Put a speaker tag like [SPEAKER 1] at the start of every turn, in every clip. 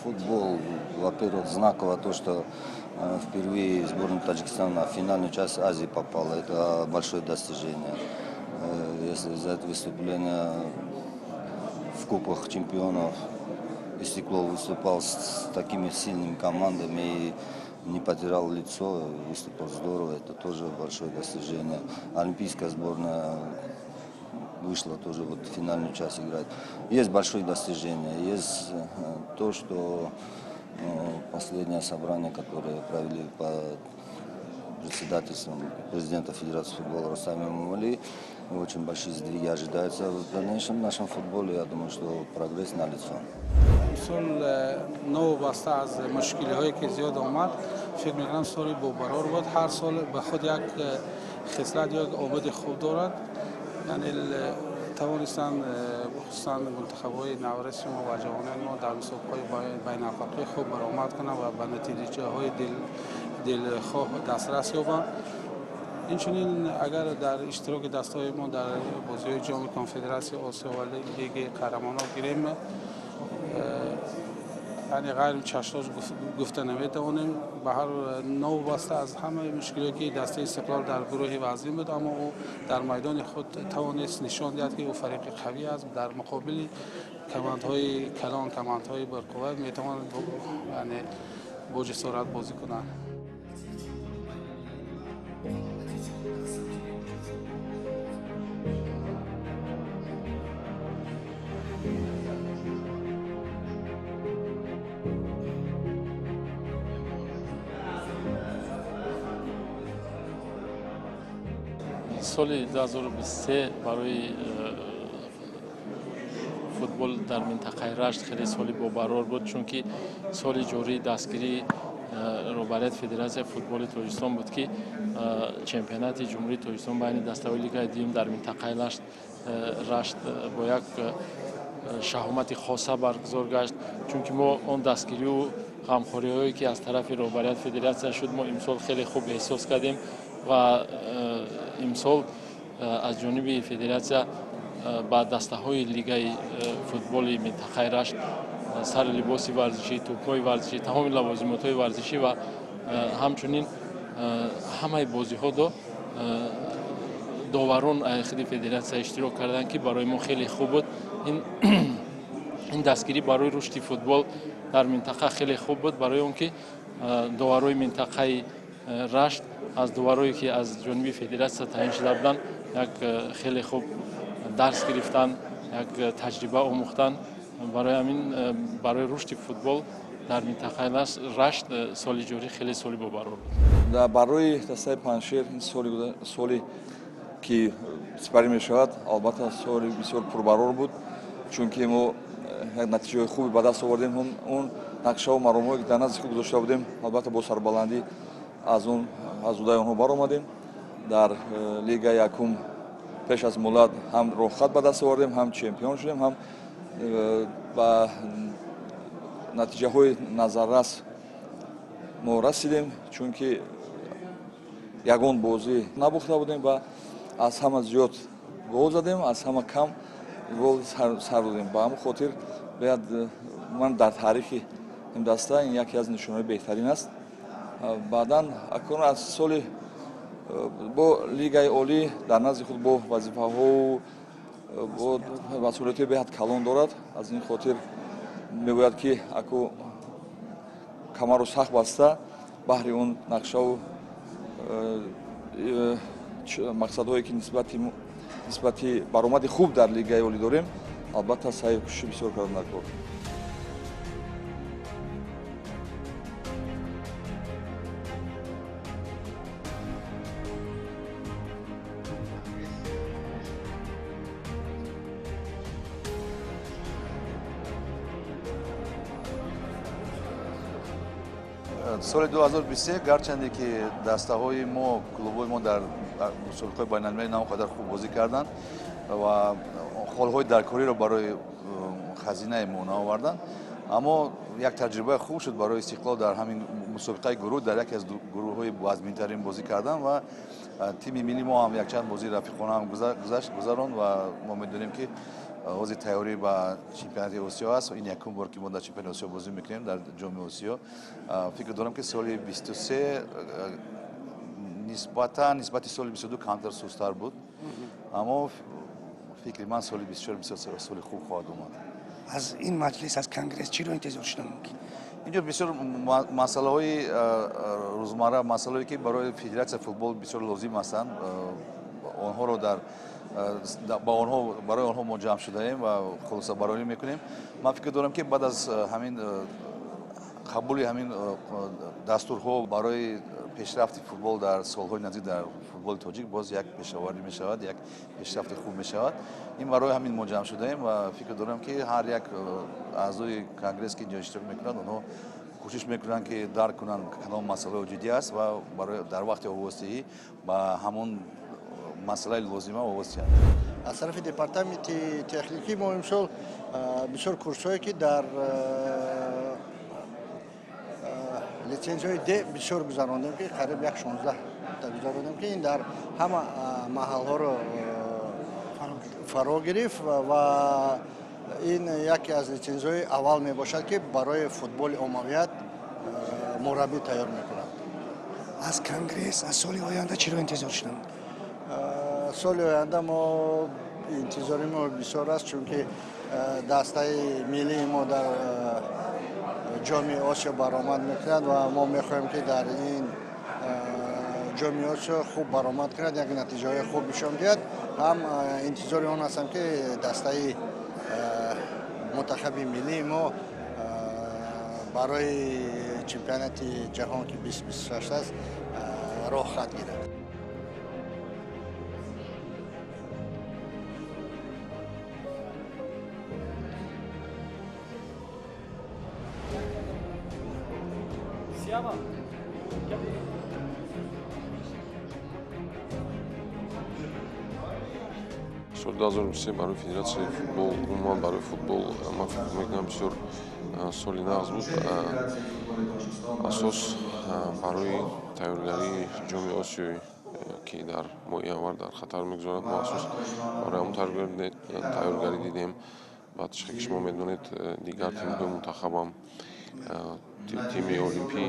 [SPEAKER 1] Футбол, во-первых, знаково то, что впервые сборная Таджикистана на финальную часть Азии попала. Это большое достижение. Если взять выступление в Кубках чемпионов, Истиклол выступал с такими сильными командами и не потерял лицо, выступал здорово, это тоже большое достижение. Олимпийская сборная вышла тоже вот в финальную часть играть. Есть большое достижение, есть то, что последнее собрание, которое провели под председательством президента Федерации футбола Рустама Эмомали, очень большие сдвиги ожидаются в дальнейшем нашем футболе. Я думаю, что прогресс налицо.
[SPEAKER 2] Сол новобаста аз мушкилиҳое ки зиёд омад, фикр мекунам, соли бобарор буд. Ҳар сол ба худ як хислат ё як омади хуб дорад, яъне тавонистанд, хусусан мунтахабҳои навраси мо ва ҷавонони мо, дар мусобиқаҳои байналхалқӣ хуб баромад кунанд ва ба натиҷаҳои дилхоҳ дастрас ёбанд. Инчунин, агар дар иштироки дастаҳои мо дар бозиҳои Ҷоми Конфедератсияи Осиё ва Лиги Қаҳрамонон гирем, яъне ғайричашмдошт гуфта наметавонем. Ба ҳар, новобаста аз ҳамаи мушкилиҳое ки дастаи Истиқлол дар гурӯҳи вазнин буд, аммо ӯ дар майдони худ тавонист нишон диҳад, ки ӯ фариқи қавӣ аст, дар муқобили командҳои калон, командҳои барқувват метавонад, яъне бо ҷасорат бозӣ кунад.
[SPEAKER 3] Соли 2023 барои футбол дар минтақаи Рашт хеле соли бобарор буд, чунки соли ҷории дастгирии роҳбарияти Федератсияи футболи Тоҷикистон буд, ки чемпионати Ҷумҳурии Тоҷикистон байни дастаҳои лигаи дуюм дар минтақаи Рашт бо як шаҳомати хоса баргузор гашт, чунки мо он дастгирию ғамхориҳое, ки аз тарафи роҳбарияти федератсия шуд, мо имсол хеле хуб эҳсос кардем. Ва имсол аз ҷониби федератсия ба дастаҳои лигаи футболи минтақаи Рашт сари либоси варзишӣ, тӯбҳои варзишӣ, тамоми лавозимотҳои варзишӣ ва ҳамчунин ҳамаи бозиҳо до доварон худи федератсия иштирок карданд, ки барои мо хеле хуб буд. Ин дастгирӣ барои рушди футбол дар минтақа хеле хуб буд, барои он ки доварои минтақаи Рашт аз доварое, ки аз ҷониби федератсия таъин шуда буданд, як хеле хуб дарс гирифтанд, як таҷриба омӯхтанд. Барои ҳамин барои рушди футбол дар минтақаи Рашт соли ҷорӣ хеле соли бобарор
[SPEAKER 4] буд. Барои дастаи Панҷшер ин соли, ки сипарӣ мешавад, албатта, соли бисёр пурбарор буд, чунки мо як натиҷаҳои хуби ба даст овардем. Он нақшаву маромҳое, ки дар назди худ гузошта будем, албатта, бо сарбаландӣ аз он аз уҳдаи онҳо баромадем. Дар лигаи якум пеш аз муҳлат ҳам роҳхат ба даст овардем, ҳам чемпион шудем, ҳам ба натиҷаҳои назаррас мо расидем, чунки ягон бозӣ набохта будем ва аз ҳама зиёд гол задем, аз ҳама кам гол сар додем. Ба ҳамин хотир бояд ман дар таърихи ин даста ин яке аз нишонаҳои беҳтарин аст. Баъдан акнун аз соли бо лигаи олӣ дар назди худ бо вазифаҳоу бо масъулиятҳои беҳад калон дорад. Аз ин хотир мегӯяд, ки аку камару сахт баста баҳри он нақшаву мақсадҳое, ки нисбати баромади хуб дар лигаи олӣ дорем, албатта, саъю кӯшиши бисёр кардан дар кор.
[SPEAKER 5] Соли 2023, гарчанде ки дастаҳои мо, клубҳои мо дар мусобиқаҳои байналмилалӣ на он қадар хуб бозӣ карданд ва холҳои даркориро барои хазинаи мо наоварданд, аммо як таҷрибаи хуб шуд барои Истиқлол дар ҳамин Мусобиқаи гурӯҳ дар яке аз гурӯҳҳои вазминтарин бозӣ карданд ва тими миллии мо ҳам якчанд бозии рафиқона ҳам гузашт, гузаронд ва мо медонем, ки ҳозир тайёрӣ ба чемпионати Осиё аст. Ин якум бор, ки мо дар чемпионати Осиё бозӣ мекунем, дар Ҷоми Осиё. Фикр дорам, ки соли 23 нисбатан нисбати соли 22 камтар сустар буд, аммо фикри ман, соли 24 бисёр соли хуб хоҳад омад.
[SPEAKER 6] Аз ин маҷлис, аз конгресс чиро интизор шудан мумкин?
[SPEAKER 5] Инҷо бисёр масъалаҳои рӯзмарра, масъалаҳое, ки барои федератсияи футбол бисёр лозим ҳастанд, онҳоро дар ба онҳо барои онҳо мо ҷамъ шудаем ва хулосабарорӣ мекунем. Ман фикр дорам, ки баъд аз ҳамин қабули ҳамин дастурҳо барои пешрафти футбол дар солҳои наздик дар футболи тоҷик боз як пешоварӣ мешавад, як пешрафти хуб мешавад. Ин барои ҳамин мо ҷамъ шудаем ва фикр дорам, ки ҳар як аъзои конгресс, ки инҷо иштирок мекунанд, онҳо кӯшиш мекунанд, ки дарк кунанд, кадом масъалаҳо ҷиддӣ аст ва дар вақти овоздиҳӣ ба ҳамон масъалаи лозима овоз диҳанд.
[SPEAKER 7] Аз тарафи департаменти техникӣ мо имсол бисёр курсҳое, ки дар литсензияҳои Д бисёр гузарондем, ки қариб як 16та гузарондем, ки ин дар ҳама маҳалҳоро фаро гирифт ва ин яке аз литсензияҳои аввал мебошад, ки барои футболи оммавият мураббӣ тайёр мекунад.
[SPEAKER 6] Аз конгресс, аз соли оянда чиро интизор шудам?
[SPEAKER 7] Соли оянда мо интизори мо бисёр аст, чунки дастаи миллии мо дар Ҷоми Осиё баромад мекунад ва мо мехоҳем, ки дар ин Ҷоми Осиё хуб баромад кунад, як натиҷаҳои хуб нишон диҳад. Ҳам интизори он ҳастам, ки дастаи мунтахаби миллии мо барои чемпионати ҷаҳон, ки 2026 аст, роҳ хат гирад.
[SPEAKER 8] Соли 2023 барои федератсияи футбол, умуман барои футбол, ман фикр мекунам, бисёр соли нағз буд. Асос барои тайёргарии Ҷоми Осиёи, ки дар моҳи январ дар Қатар мегузарад, мо асос барои ҳамон тайёргарӣ дидем. Баъд, ки шумо медонед, дигар тимҳои мунтахабам, тими олимпӣ,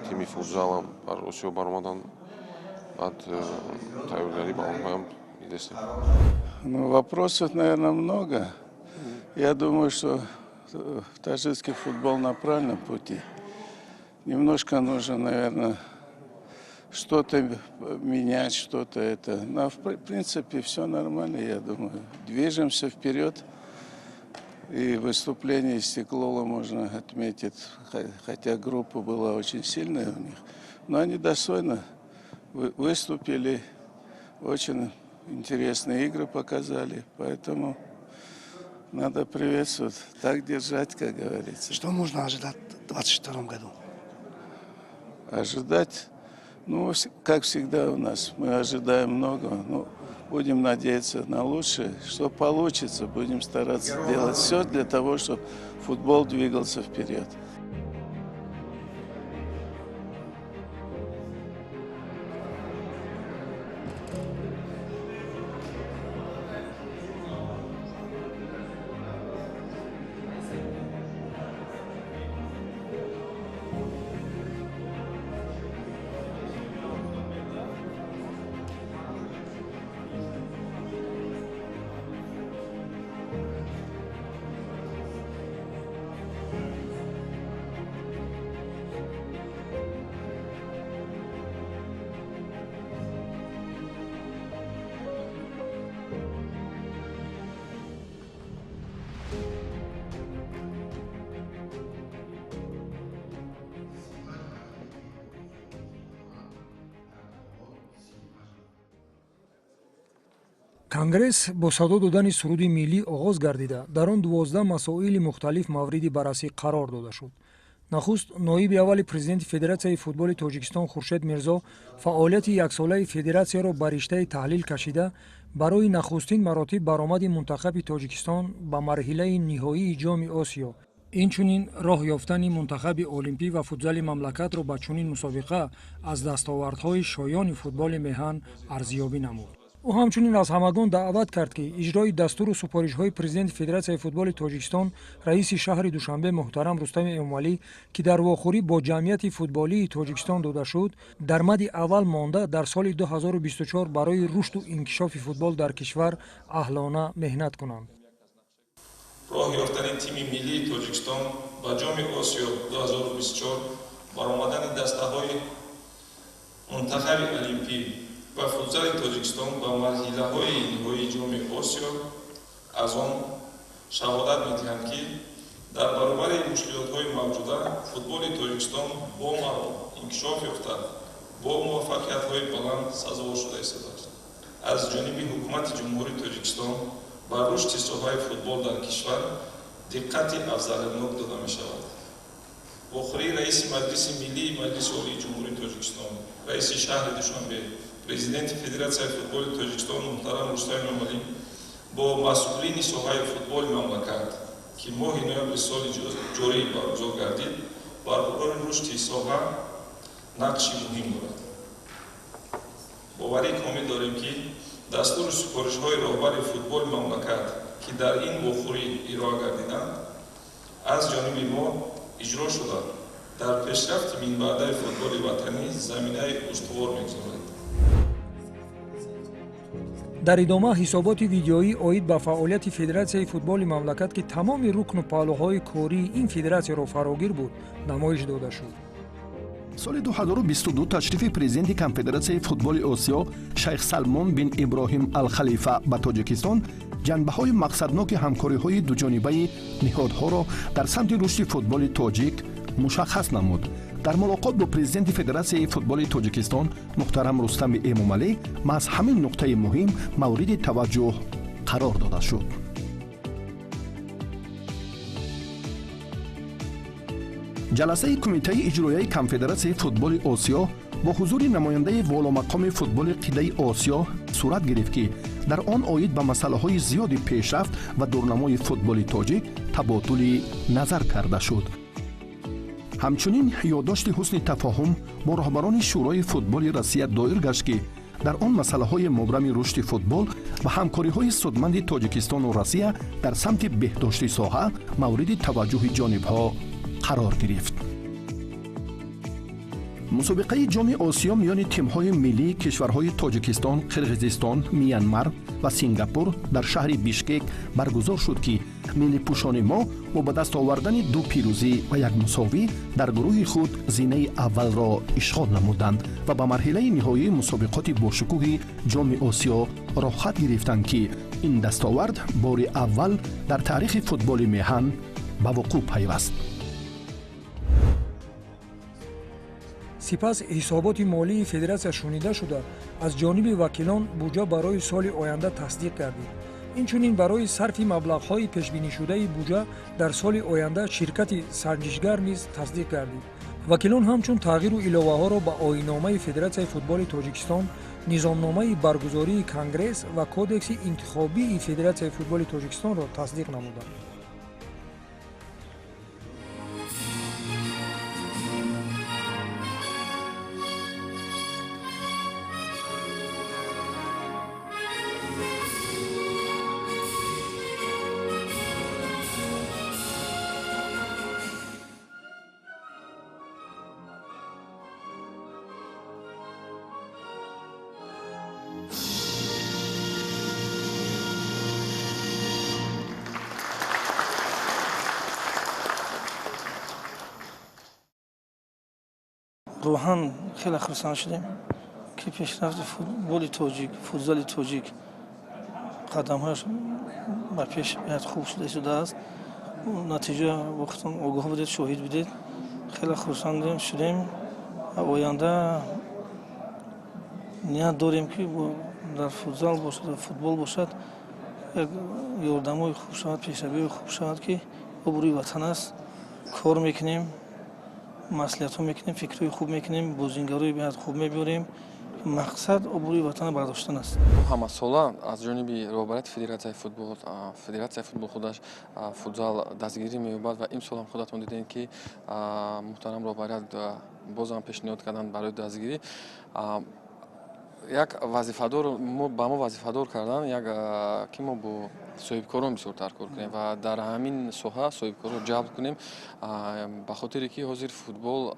[SPEAKER 8] тими футзалам бар Осиё баромаданд. Баъд тайёргарӣ ба онҳоям дидестем.
[SPEAKER 9] Ну, вопросов, наверное, много. Я думаю, что таджикский футбол на правильном пути. Немножко нужно, наверное, что-то менять, что-то это. Но, в принципе, все нормально, я думаю. Движемся вперед. И выступление Истиклола можно отметить, хотя группа была очень сильная у них. Но они достойно выступили, очень интересные игры показали, поэтому надо приветствовать, так держать, как говорится.
[SPEAKER 6] Что можно ожидать в 2022 году?
[SPEAKER 9] Ожидать, ну, как всегда у нас, мы ожидаем много, но будем надеяться на лучшее. Что получится, будем стараться делать все для того, чтобы футбол двигался вперед.
[SPEAKER 10] Конгресс бо садо додани суруди миллӣ оғоз гардида, дар он 12 масоили мухталиф мавриди баррасӣ қарор дода шуд. Нахуст ноиби аввали президенти Федератсияи футболи Тоҷикистон Хуршед Мирзо фаъолияти яксолаи федератсияро ба риштаи таҳлил кашида, барои нахустин маротиб баромади мунтахаби Тоҷикистон ба марҳилаи ниҳоии Ҷоми Осиё, Инчунин роҳ ёфтани мунтахаби олимпӣ ва футзали мамлакатро ба чунин мусобиқа аз дастовардҳои шоёни футболи меҳан арзёбӣ намуд. Ӯ ҳамчунин аз ҳамагон даъват кард, ки иҷрои дастуру супоришҳои президенти Федератсияи футболи Тоҷикистон, раиси шаҳри Душанбе муҳтарам Рустами Эмомалӣ, ки дар вохӯрӣ бо ҷамъияти футболии Тоҷикистон дода шуд, дар мади аввал монда дар соли 2024 барои рушду инкишофи футбол дар кишвар аҳлона меҳнат кунанд.
[SPEAKER 11] Роҳ ёфтани тими миллии Тоҷикистон ба Ҷоми Осиё 2024, баромадани дастаҳои мунтахаби олимпӣ ва футзали Тоҷикистон ба марҳилаҳои ниҳоии Ҷоми Осиё аз он шаҳодат медиҳанд, ки дар баробари мушкилотҳои мавҷуда футболи Тоҷикистон бо маром инкишоф ёфта, бо муваффақиятҳои баланд сазовор шуда истодааст. Аз ҷониби ҳукумати Ҷумҳурии Тоҷикистон ба рушди соҳаи футбол дар кишвар диққати афзалиятнок дода мешавад. Вохӯрии раиси Маҷлиси Миллии Маҷлиси Олии Ҷумҳурии Тоҷикистон, раиси шаҳри Душанбе, президенти Федератсияи футболи Тоҷикистон муҳтарам Рустам Эмомалӣ бо масъулини соҳаи футболи мамлакат, ки моҳи ноябри соли ҷорӣ баргузор гардид, барқарори рушди соҳа нақши муҳим дорад. Боварии комил дорем, ки дастуру супоришҳои роҳбари футболи мамлакат, ки дар ин вохӯрӣ ироа гардиданд, аз ҷониби мо иҷро шуда, дар пешрафти минбаъдаи футболи ватанӣ заминаи устувор мегузорад.
[SPEAKER 10] Дар идома ҳисоботи видеоӣ оид ба фаъолияти Федератсияи футболи мамлакат, ки тамоми рукну паҳлӯҳои кории ин федератсияро фарогир буд, намоиш дода шуд.
[SPEAKER 12] Соли 2022 ташрифи президенти Конфедератсияи футболи Осиё шайх Салмон бин Иброҳим Алхалифа ба Тоҷикистон ҷанбаҳои мақсадноки ҳамкориҳои дуҷонибаи ниҳодҳоро дар самти рушди футболи тоҷик мушаххас намуд. Дар мулоқот бо президенти Федератсияи футболи Тоҷикистон муҳтарам Рустами Эмомалӣ маҳз ҳамин нуқтаи муҳим мавриди таваҷҷӯҳ қарор дода шуд. Ҷаласаи Кумитаи иҷроияи Конфедератсияи футболи Осиё бо ҳузури намояндаи воломақоми футболи қитъаи Осиё сурат гирифт, ки дар он оид ба масъалаҳои зиёди пешрафт ва дурнамои футболи тоҷик табодули назар карда шуд. Ҳамчунин ёддошти ҳусни тафоҳум бо роҳбарони Шӯрои футболи Россия доир гашт, ки дар он масъалаҳои мубрами рушди футбол ва ҳамкориҳои судманди Тоҷикистону Россия дар самти беҳдошти соҳа мавриди таваҷҷӯҳи ҷонибҳо қарор гирифт. Мусобиқаи Ҷоми Осиё миёни тимҳои миллии кишварҳои Тоҷикистон, Қирғизистон, Миянмар ва Сингапур дар шаҳри Бишкек баргузор шуд, ки миллипӯшони мо бо ба даст овардани ду пирӯзӣ ва як мусовӣ дар гурӯҳи худ зинаи аввалро ишғол намуданд ва ба марҳилаи ниҳоии мусобиқоти бошукӯҳи Ҷоми Осиё роҳхат гирифтанд, ки ин дастовард бори аввал дар таърихи футболи меҳан ба вуқӯъ пайваст.
[SPEAKER 10] Сипас ҳисоботи молии федератсия шунида шуда, аз ҷониби вакилон буҷа барои соли оянда тасдиқ гардид. Инчунин барои сарфи маблағҳои пешбинишудаи буҷа дар соли оянда ширкати санҷишгар низ тасдиқ гардид. Вакилон ҳамчун тағйиру иловаҳоро ба оинномаи Федератсияи футболи Тоҷикистон, низомномаи баргузории конгресс ва кодекси интихобии Федератсияи футболи Тоҷикистонро тасдиқ намуданд.
[SPEAKER 13] Рӯҳан хеле хурсанд шудем, ки пешрафти футболи тоҷик, футзали тоҷик қадамҳояш ба пеш беҳад хуб шуда истодааст. Натиҷа бо худтон огоҳ будед, шоҳид будед. Хеле хурсанд шудем. Оянда ният дорем, ки дар футзал бошад, дар футбол бошад, як ёрдамҳои хуб шавад, пешравиҳои хуб шавад, ки обрӯи ватан аст. Кор мекунем, маслиҳатҳо мекунем, фикрҳои хуб мекунем, бозингарои беҳад хуб мебиёрем. Мақсад обрӯи ватанро бардоштан аст.
[SPEAKER 14] Ҳамасола аз ҷониби роҳбарияти федератсияи футбол, федератсияи футбол худаш футзал дастгирӣ меёбад ва имсол ҳам худатон дидем, ки муҳтарам роҳбарият бозам пешниҳод карданд барои дастгирӣ. Як вазифадор ба мо вазифадор кардан, як ки мо бо соҳибкорон бисёртар кор кунем ва дар ҳамин соҳа соҳибкорро ҷалб кунем, ба хотире ки ҳозир футбол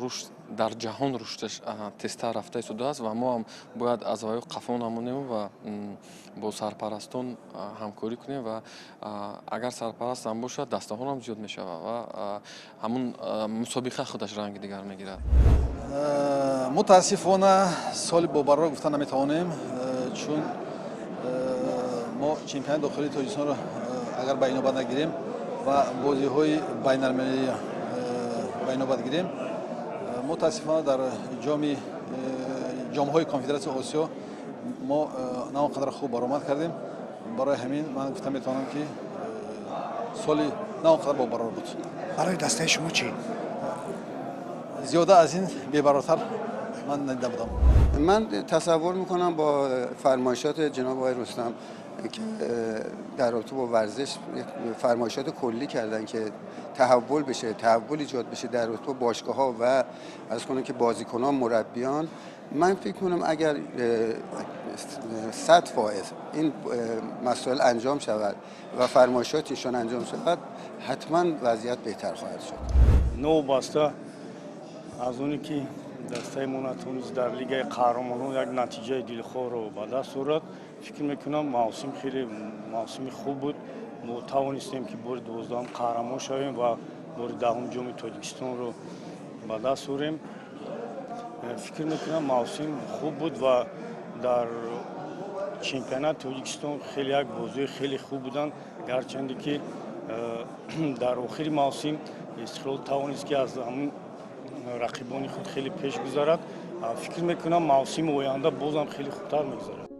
[SPEAKER 14] рушд дар ҷаҳон рушдаш тезтар рафта истодааст ва мо ҳам бояд аз ваё қафо намонем ва бо сарпарастон ҳамкорӣ кунем ва агар сарпараст ҳам бошад, дастаҳо ҳам зиёд мешавад ва ҳамун мусобиқа худаш ранги дигар мегирад.
[SPEAKER 15] Мутаассифона, соли бобарор гуфта наметавонем, чун мо чемпионати дохилии Тоҷикистонро агар ба инобат нагирем ва бозиҳои байналмилалӣ ба инобат гирем, мутаассифона, дар ҷоми ҷомҳои Конфедератсияи Осиё мо на он қадар хуб баромад кардем. Барои ҳамин ман гуфта метавонам, ки соли на он қадар бобарор буд.
[SPEAKER 6] Барои дастаи шумо чӣ?
[SPEAKER 15] Зиёда аз ин бебарортар ман надида будам.
[SPEAKER 16] من تصور میکنم با فرمایشات جناب آقای رستم که در رابطه با ورزش فرمایشات کلی کردن که تحول بشه، تحول ایجاد بشه در رابطه با باشگاه ها و عرض کنم که بازیکنان، مربیان، من فکر کنم اگر 100% این مسائل انجام شود و فرمایشات ایشان انجام شود، حتما وضعیت بهتر خواهد شد.
[SPEAKER 17] نوباسته از اونی که дастаи мо натавонист дар Лигаи қаҳрамонон як натиҷаи дилхоҳро ба даст орад, фикр мекунам, мавсим хеле мавсими хуб буд. Мо тавонистем, ки бори 12-ум қаҳрамон шавем ва бори 10-ум Ҷоми Тоҷикистонро ба даст орем. Фикр мекунам, мавсим хуб буд ва дар чемпионати Тоҷикистон хеле як бозиҳои хеле хуб буданд, гарчанде ки дар охири мавсим Истиқлол тавонист, ки аз ҳамун рақибони худ хеле пеш гузарад. Фикр мекунам, мавсими оянда бозам хеле хубтар мегузарад.